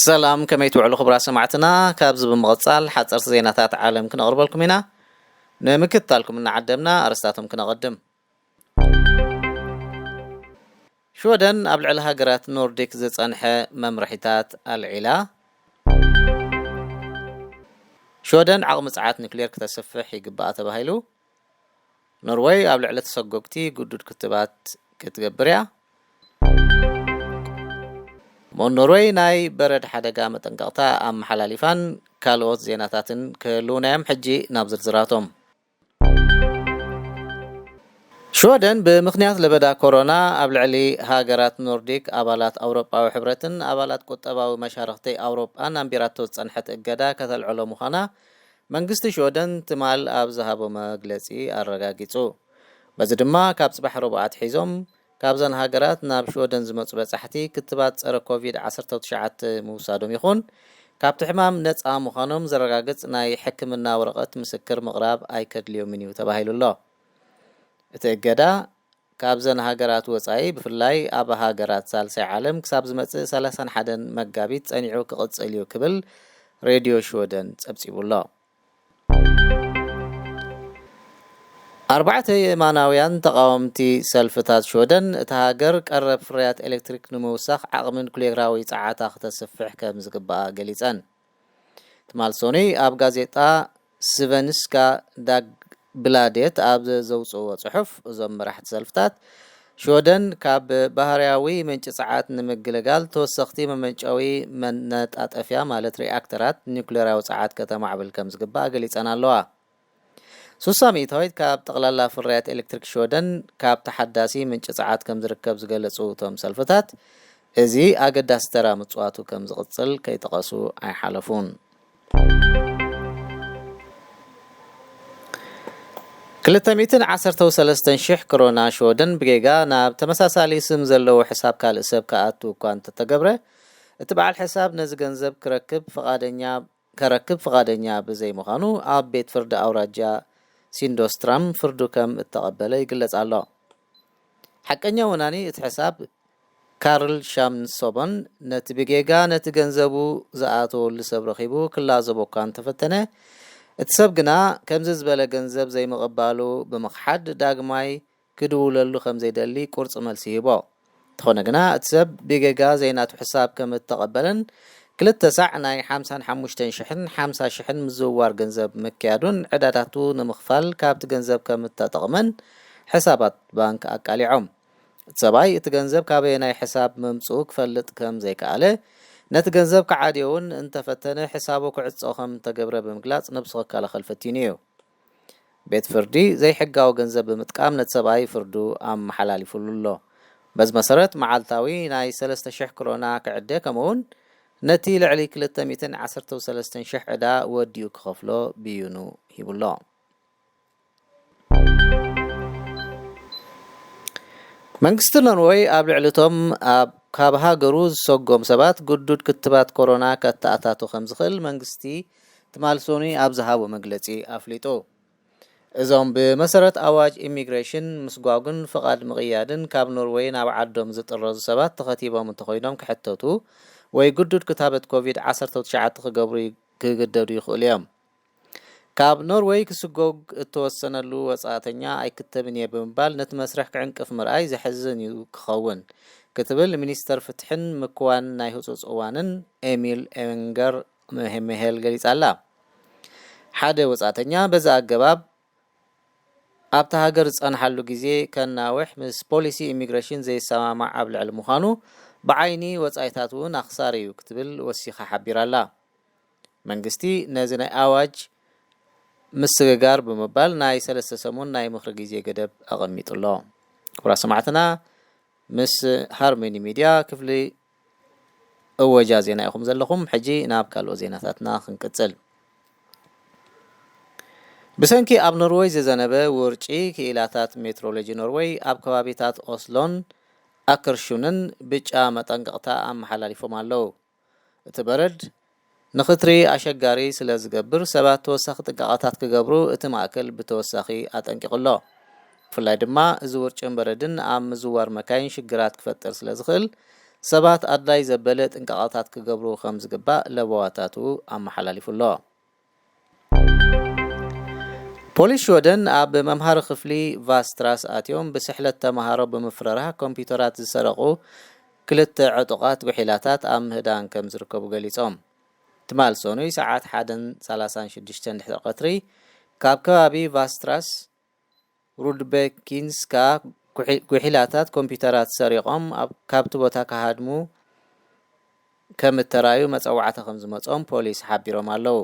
ሰላም፣ ከመይ ትውዕሉ ክቡራት ሰማዕትና? ካብዚ ብምቕጻል ሓጸርቲ ዜናታት ዓለም ክነቕርበልኩም ኢና። ንምክትታልኩም እናዓደምና ኣርእስታቶም ክነቐድም። ሽወደን ኣብ ልዕሊ ሃገራት ኖርዲክ ዝጸንሐ መምርሒታት ኣልዒላ። ሽወደን ዓቕሚ ጸዓት ኒክሌር ክተስፍሕ ይግባኣ ተባሂሉ። ኖርወይ ኣብ ልዕሊ ተሰጎግቲ ግዱድ ክትባት ክትገብር እያ። እሞ ኖርወይ ናይ በረድ ሓደጋ መጠንቀቕታ ኣመሓላሊፋን ካልኦት ዜናታትን ክህልውና እዮም። ሕጂ ናብ ዝርዝራቶም። ሽወደን ብምኽንያት ለበዳ ኮሮና ኣብ ልዕሊ ሃገራት ኖርዲክ ኣባላት ኣውሮጳዊ ሕብረትን ኣባላት ቁጠባዊ መሻርኽቲ ኣውሮጳን ኣንቢራቶ ዝጸንሐት እገዳ ከተልዕሎ ምዃና መንግስቲ ሽወደን ትማል ኣብ ዝሃቦ መግለጺ ኣረጋጊጹ። በዚ ድማ ካብ ጽባሕ ረቡዕ ኣትሒዞም ካብዘን ሃገራት ናብ ሽወደን ዝመጹ በጻሕቲ ክትባት ጸረ ኮቪድ ዓሰርተ ትሽዓተ ምውሳዶም ይኹን ካብቲ ሕማም ነጻ ምዃኖም ዘረጋግጽ ናይ ሕክምና ወረቐት ምስክር ምቕራብ ኣይከድልዮምን እዩ ተባሂሉ ኣሎ። እቲ እገዳ ካብዘን ሃገራት ወጻኢ ብፍላይ ኣብ ሃገራት ሳልሳይ ዓለም ክሳብ ዝመጽእ ሰላሳን ሓደን መጋቢት ጸኒዑ ክቕጽል እዩ ክብል ሬድዮ ሽወደን ጸብጺቡ ኣሎ። ኣርባዕተ የማናውያን ተቓወምቲ ሰልፍታት ሽወደን እታ ሃገር ቀረብ ፍርያት ኤሌክትሪክ ንምውሳኽ ዓቕሚ ኑክሌራዊ ጸዓታ ክተስፍሕ ከም ዝግባኣ ገሊጸን። ትማል ሶኑይ ኣብ ጋዜጣ ስቨንስካ ዳግብላዴት ኣብ ዘውፅእዎ ፅሑፍ እዞም መራሕቲ ሰልፍታት ሽወደን ካብ ባህርያዊ ምንጪ ጸዓት ንምግልጋል ተወሰኽቲ መመንጨዊ መነጣጠፍያ ማለት ሪኣክተራት ኒውክሌራዊ ጸዓት ከተማዕብል ከም ዝግባእ ገሊጸን ኣለዋ። ሱሳ ሚእታዊት ካብ ጠቕላላ ፍርያት ኤሌክትሪክ ሽወደን ካብ ተሓዳሲ ምንጪ ጸዓት ከም ዝርከብ ዝገለጹ እቶም ሰልፍታት፣ እዚ ኣገዳሲ ተራ ምጽዋቱ ከም ዝቕጽል ከይጠቐሱ ኣይሓለፉን። ክልተ ሚእትን ዓሰርተው ሰለስተን ሽሕ ክሮና ሽወደን ብጌጋ ናብ ተመሳሳሊ ስም ዘለዎ ሕሳብ ካልእ ሰብ ክኣቱ እኳ እንተተገብረ፣ እቲ በዓል ሕሳብ ነዚ ገንዘብ ክረክብ ፍቓደኛ ከረክብ ፍቓደኛ ብዘይምዃኑ ኣብ ቤት ፍርዲ ኣውራጃ ሲንዶስትራም ፍርዱ ከም እተቐበለ ይግለጽ ኣሎ። ሓቀኛ ወናኒ እቲ ሕሳብ ካርል ሻምሶቦን ነቲ ብጌጋ ነቲ ገንዘቡ ዝኣተወሉ ሰብ ረኺቡ ክላዘቦ እኳ እንተፈተነ፣ እቲ ሰብ ግና ከምዚ ዝበለ ገንዘብ ዘይምቕባሉ ብምኽሓድ ዳግማይ ክድውለሉ ከም ዘይደሊ ቁርጺ መልሲ ሂቦ። እንተኾነ ግና እቲ ሰብ ብጌጋ ዘይናቱ ሕሳብ ከም እተቐበለን ክልተ ሳዕ ናይ ሓምሳን ሓሙሽተን ሽሕን ሓምሳ ሽሕን ምዝውዋር ገንዘብ ምክያዱን ዕዳታቱ ንምኽፋል ካብቲ ገንዘብ ከም እተጠቕመን ሕሳባት ባንክ ኣቃሊዖም። እቲ ሰብኣይ እቲ ገንዘብ ካበየናይ ሕሳብ ምምጽኡ ክፈልጥ ከም ዘይከኣለ፣ ነቲ ገንዘብ ክዓድዮ እውን እንተፈተነ ሕሳቡ ክዕጾ ከም እተገብረ ብምግላጽ ነብሱ ክከላኸል ፈቲኑ እዩ። ቤት ፍርዲ ዘይሕጋዊ ገንዘብ ብምጥቃም ነቲ ሰብኣይ ፍርዱ ኣመሓላሊፉሉ ኣሎ። በዚ መሰረት መዓልታዊ ናይ ሰለስተ ሽሕ ክሮና ክዕደ ከምኡውን ነቲ ልዕሊ ክልተ ሚእትን ዓሰርተው ሰለስተን ሽሕ ዕዳ ወዲኡ ክኸፍሎ ብይኑ ሂቡ ኣሎ። መንግስቲ ኖርወይ ኣብ ልዕሊ እቶም ኣብ ካብ ሃገሩ ዝሰጎም ሰባት ግዱድ ክትባት ኮሮና ከተኣታቱ ከም ዝኽእል መንግስቲ ትማል ሶኑይ ኣብ ዝሃቦ መግለጺ ኣፍሊጡ። እዞም ብመሰረት ኣዋጅ ኢሚግሬሽን ምስጓጉን ፍቓድ ምቕያድን ካብ ኖርወይ ናብ ዓዶም ዝጥረዙ ሰባት ተኸቲቦም እንተኾይኖም ክሕተቱ ወይ ግዱድ ክታበት ኮቪድ ዓሰርተ ትሽዓተ ክገብሩ ክግደዱ ይኽእሉ እዮም። ካብ ኖርወይ ክስጎግ እተወሰነሉ ወጻእተኛ ኣይክተብን እየ ብምባል ነቲ መስርሕ ክዕንቅፍ ምርኣይ ዘሕዝን እዩ ክኸውን ክትብል ሚኒስተር ፍትሕን ምክዋን ናይ ህጹጽ እዋንን ኤሚል ኤንገር ሜሄል ገሊጻ ኣላ። ሓደ ወጻእተኛ በዚ ኣገባብ ኣብታ ሃገር ዝጸንሓሉ ግዜ ከናውሕ ምስ ፖሊሲ ኢሚግሬሽን ዘይሰማማዕ ኣብ ልዕሊ ምዃኑ ብዓይኒ ወጻኢታት እውን ኣኽሳሪ እዩ ክትብል ወሲኻ ሓቢራ ኣላ። መንግስቲ ነዚ ናይ ኣዋጅ ምስግጋር ብምባል ናይ ሰለስተ ሰሙን ናይ ምኽሪ ግዜ ገደብ ኣቐሚጡ ኣሎ። ክቡራት ሰማዕትና፣ ምስ ሃርመኒ ሚድያ ክፍሊ እወጃ ዜና ኢኹም ዘለኹም። ሕጂ ናብ ካልኦት ዜናታትና ክንቅጽል። ብሰንኪ ኣብ ኖርወይ ዝዘነበ ውርጪ፣ ክኢላታት ሜትሮሎጂ ኖርወይ ኣብ ከባቢታት ኦስሎን ኣከርሹንን ብጫ መጠንቀቕታ ኣመሓላሊፎም ኣለዉ። እቲ በረድ ንኽትሪ ኣሸጋሪ ስለ ዝገብር፣ ሰባት ተወሳኺ ጥንቃቐታት ክገብሩ እቲ ማእከል ብተወሳኺ ኣጠንቂቑ ኣሎ። ብፍላይ ድማ እዚ ውርጭን በረድን ኣብ ምዝዋር መካይን ሽግራት ክፈጥር ስለ ዝኽእል፣ ሰባት ኣድላይ ዘበለ ጥንቃቐታት ክገብሩ ከም ዝግባእ ለበዋታቱ ኣመሓላሊፉ ኣሎ። ፖሊስ ሽወደን ኣብ መምሃሪ ክፍሊ ቫስትራስ ኣትዮም ብስሕለት ተምሃሮ ብምፍርራህ ኮምፒውተራት ዝሰረቑ ክልተ ዕጡቓት ጉሒላታት ኣብ ምህዳን ከም ዝርከቡ ገሊጾም። ትማል ሰኑይ ሰዓት ሓደን ሰላሳን ሽዱሽተን ድሕሪ ቀትሪ ካብ ከባቢ ቫስትራስ ሩድበኪንስካ ጉሒ-፣ ጉሒላታት ኮምፒውተራት ሰሪቖም ኣብ፣ ካብቲ ቦታ ክሃድሙ ከም እተራዩ መጸዋዕታ ከም ዝመጾም ፖሊስ ሓቢሮም ኣለዉ።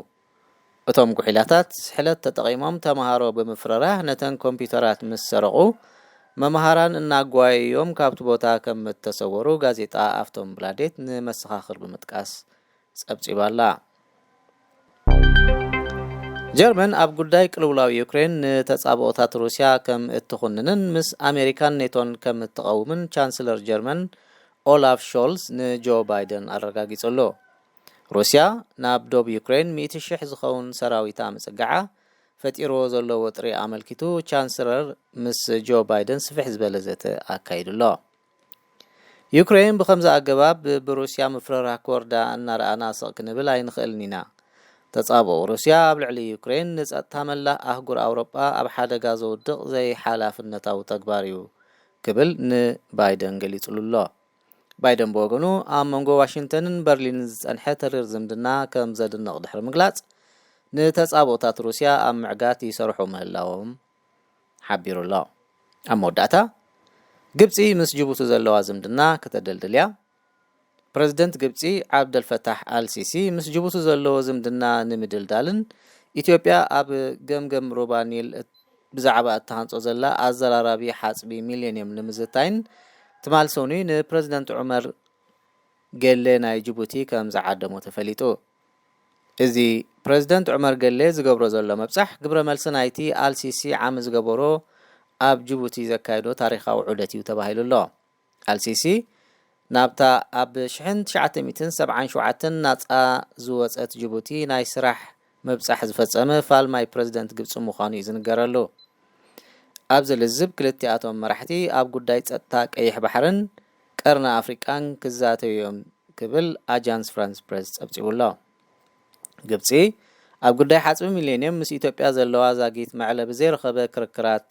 እቶም ጉሒላታት ስሕለት ተጠቒሞም ተምሃሮ ብምፍርራህ ነተን ኮምፒውተራት ምስ ሰረቑ፣ መምሃራን እናጓየዮም ካብቲ ቦታ ከም እተሰወሩ ጋዜጣ ኣፍቶንብላዴት ንመሰኻኽር ብምጥቃስ ጸብጺባ ኣላ። ጀርመን ኣብ ጉዳይ ቅልውላው ዩክሬን ንተጻብኦታት ሩስያ ከም እትኹንንን ምስ ኣሜሪካን ኔቶን ከም እትቐውምን ቻንስለር ጀርመን ኦላፍ ሾልዝ ንጆ ባይደን ኣረጋጊጹ ኣሎ። ሩስያ ናብ ዶብ ዩክሬን ሚእቲ ሽሕ ዝኸውን ሰራዊታ ምጽጋዓ ፈጢርዎ ዘሎ ወጥሪ ኣመልኪቱ ቻንስለር ምስ ጆ ባይደን ስፍሕ ዝበለ ዘተ ኣካይዱ ኣሎ። ዩክሬን ብኸምዚ ኣገባብ ብሩስያ ምፍርራህ ክወርዳ እናረኣና ስቕ ክንብል ኣይንኽእልን ኢና። ተጻብኦ ሩስያ ኣብ ልዕሊ ዩክሬን ንጸጥታ መላእ ኣህጉር ኣውሮጳ ኣብ ሓደጋ ዘውድቕ ዘይሓላፍነታዊ ተግባር እዩ ክብል ንባይደን ገሊጹሉ ኣሎ። ባይደን ብወገኑ ኣብ መንጎ ዋሽንግተንን በርሊንን ዝጸንሐ ተሪር ዝምድና ከም ዘድንቕ ድሕሪ ምግላጽ፣ ንተጻብኦታት ሩስያ ኣብ ምዕጋት ይሰርሑ ምህላዎም ሓቢሩ ኣሎ። ኣብ መወዳእታ፣ ግብጺ ምስ ጅቡቲ ዘለዋ ዝምድና ከተደልድል እያ። ፕረዚደንት ግብጺ ዓብደልፈታሕ ኣልሲሲ ምስ ጅቡቲ ዘለዎ ዝምድና ንምድልዳልን ኢትዮጵያ ኣብ ገምገም ሩባ ኒል ብዛዕባ እትሃንጾ ዘላ ኣዘራራቢ ሓጽቢ ሚሌንየም ንምዝታይን ትማል ሰኑይ ንፕረዚደንት ዑመር ገሌ ናይ ጅቡቲ ከም ዝዓደሞ ተፈሊጡ። እዚ ፕረዚደንት ዑመር ገሌ ዝገብሮ ዘሎ ምብጻሕ ግብረ መልሲ ናይቲ ኣልሲሲ ዓሚ ዝገበሮ ኣብ ጅቡቲ ዘካየዶ ታሪኻዊ ዑደት እዩ ተባሂሉ ኣሎ። ኣልሲሲ ናብታ ኣብ ሽሕን ትሽዓተ ሚእትን ሰብዓን ሸውዓተን ናጻ ዝወጸት ጅቡቲ ናይ ስራሕ ምብጻሕ ዝፈጸመ ፋልማይ ፕረዚደንት ግብጺ ምዃኑ እዩ ዝንገረሉ። ኣብዚ ልዝብ ክልቲኣቶም መራሕቲ ኣብ ጉዳይ ጸጥታ ቀይሕ ባሕርን ቀርኒ ኣፍሪቃን ክዛተዩ እዮም ክብል ኣጃንስ ፍራንስ ፕረስ ጸብጺቡ ኣሎ። ግብጺ ኣብ ጉዳይ ሓጽቢ ሚሌንየም ምስ ኢትዮጵያ ዘለዋ ዛጊት መዕለቢ ዘይረኸበ ክርክራት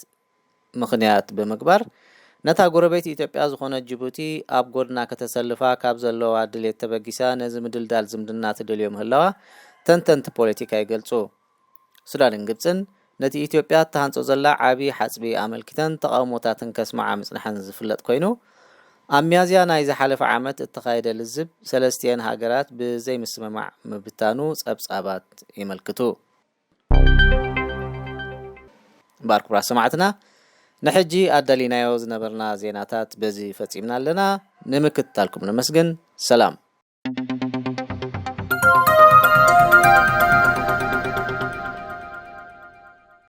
ምኽንያት ብምግባር፣ ነታ ጎረቤት ኢትዮጵያ ዝኾነት ጅቡቲ ኣብ ጎድና ከተሰልፋ ካብ ዘለዋ ድሌት ተበጊሳ ነዚ ምድልዳል ዝምድና ትደልዮ ምህላዋ ተንተንቲ ፖለቲካ ይገልጹ። ሱዳንን ግብጽን ነቲ ኢትዮጵያ እትሃንጾ ዘላ ዓቢ ሓጽቢ ኣመልኪተን ተቓውሞታትን ከስምዓ ምጽንሐን ዝፍለጥ ኮይኑ፣ ኣብ ሚያዝያ ናይ ዝሓለፈ ዓመት እተኻየደ ልዝብ ሰለስቲኤን ሃገራት ብዘይምስምማዕ ምብታኑ ጸብጻባት የመልክቱ። እምበኣር ክቡራት ሰማዕትና፣ ንሕጂ ኣዳሊናዮ ዝነበርና ዜናታት በዚ ፈጺምና ኣለና። ንምክትታልኩም ነመስግን። ሰላም።